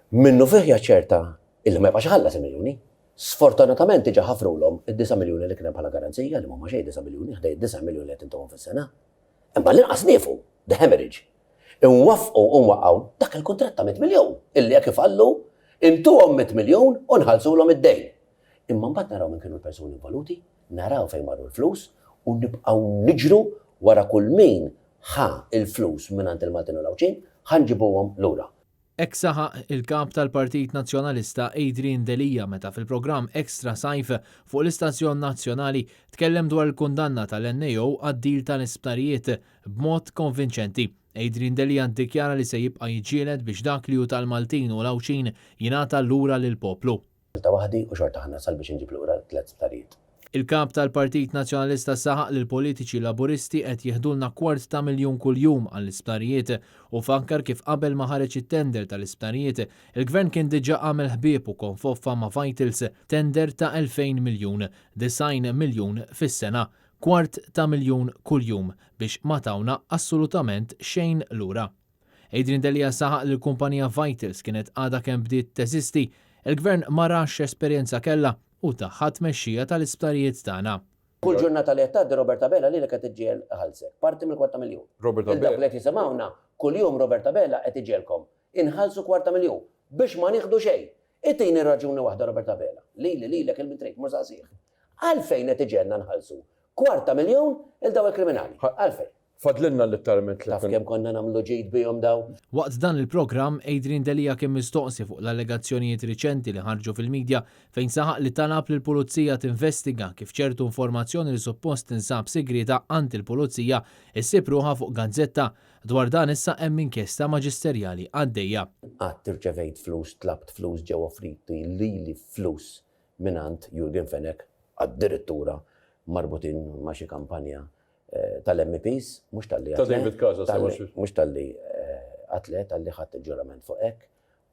Minnufih jaċċerta illi ma jibqax iħallas il-miljuni. Sfortunatament diġà ħafrulhom id-disa' miljuni li kien hemm bħala garanzija, li m'huma xejn disa' miljuni ħdejn id-disa' miljun li qed intuhom fis-sena. Imma l-inqas niefu, the hemorrhage. Inwaffqu u nwaqqgħu dak il-kuntratt ta' mitt miljun illi jekk ifallu, intuhom mitt miljun u nħallsulhom id-dejn. Imma mbagħad naraw min kienu l-persuni involuti, naraw fejn marru l-flus u nibqgħu niġru wara kull min ħa l-flus mingħand il-Maltin u l-Għawdxin ħa nġibuhom lura. Hekk saħaq il-Kap tal-Partit Nazzjonalista Adrian Delia meta fil-programm Extra Sajf fuq l-istazzjon nazzjonali tkellem dwar il-kundanna tal-NAO għad-deal tal-isptarijiet b'mod konvinċenti. Adrian Delia ddikjara li se jibqa' jiġġieled biex dak li hu tal-Maltin u l-Għawdxin jingħata lura lill-poplu. Ta' waħdi u xorta ħa nasal biex inġib lura t-tlett sptarijiet. Il-Kap tal-Partit Nazzjonalista saħaq li l-politiċi Laburisti qed jieħdulna kwart ta' miljun kuljum għall-isptarijiet u fakkar kif qabel ma ħareġ it-tender tal-isptarijiet, il-Gvern kien diġà għamel ħbieb u konfoffa ma' Vitals, tender ta' 2,000 miljun, 90 miljun fis-sena, kwart ta' miljun kuljum biex ma tawna assolutament xejn lura. Adrian Delia saħaq li l-kumpanija Vitals kienet għadha kemm bdiet teżisti, il-Gvern ma rax x'esperjenza kellha u tagħha t-tmexxija tal-isptarijiet tagħna. Kull ġurnata li qed tgħaddi Robert Abela lilek qed iġġiegħel iħallsek parti mill-kwart ta' miljun. Lil dawk li qed jisimgħuna, kuljum Robert Abela qed iġegħelkom inħallsu kwart ta' miljun biex ma nieħdu xejn. Itini raġuni waħda Robert Abela, lili, lilek, lil min trid, mur saqsih. Għalfejn qed iġegħelna nħallsu kwart ta' miljun lil dawn il-kriminali? Għalfejn? Fadlilna litteralment Taf kemm konna nagħmlu ġid bihom dawn? Waqt dan il-programm, Adrian Delia kien mistoqsi fuq l-allegazzjonijiet riċenti li ħarġu fil-media fejn saħaq li talab lill-Pulizija tinvestiga kif ċertu informazzjoni li suppost tinsab sigrieta għand il-Pulizija issib ruħha fuq gazzetta. Dwar dan issa hemm inkjesta maġisterjali għaddejja. Qatt irċevejt flus, tlabt flus, ġew offriti lili flus mingħand Jurgen Fenech addirittura marbutin ma' xi kampanja tal-MEPs, mhux talli Ta' David Casa, mhux talli għadt le, talli ħadt il-ġurament fuq hekk,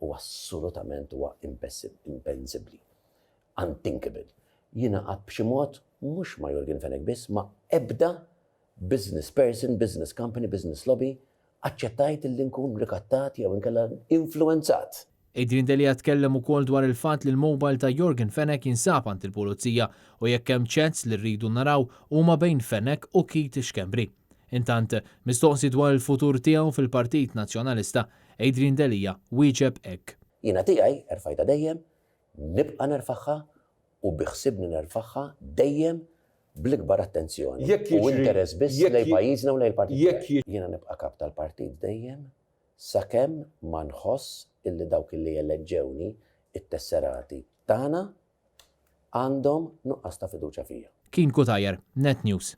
u assolutament huwa impensibbli, unthinkable. Jiena qatt b'xi mod, mhux ma' Jurgen Fenech biss, ma' ebda business person, business company, business lobby, aċċettajt illi nkun rikattat jew inkella influwenzat. Adrian Delia tkellem ukoll dwar il-fatt li l-mobile ta' Yorgen Fenech jinsab għand il-Pulizija u jekk hemm chats li rridu naraw huma bejn Fenech u Keith Schembri. Intant, mistoqsi dwar il-futur tiegħu fil-Partit Nazzjonalista, Adrian Delia wieġeb hekk. Jiena tiegħi erfajtha dejjem, nibqa' nerfagħha u biħsibni nerfagħha dejjem bl-ikbar attenzjoni u interess biss lejn pajjiżna u lejn il-partit tiegħi. Jiena nibqa' kap tal-partit dejjem sakemm ma nħoss illi dawk illi eleġġewni, it-tesserati tagħna, għandhom nuqqas ta' fiduċja fija. Keen Cutajar, Net News.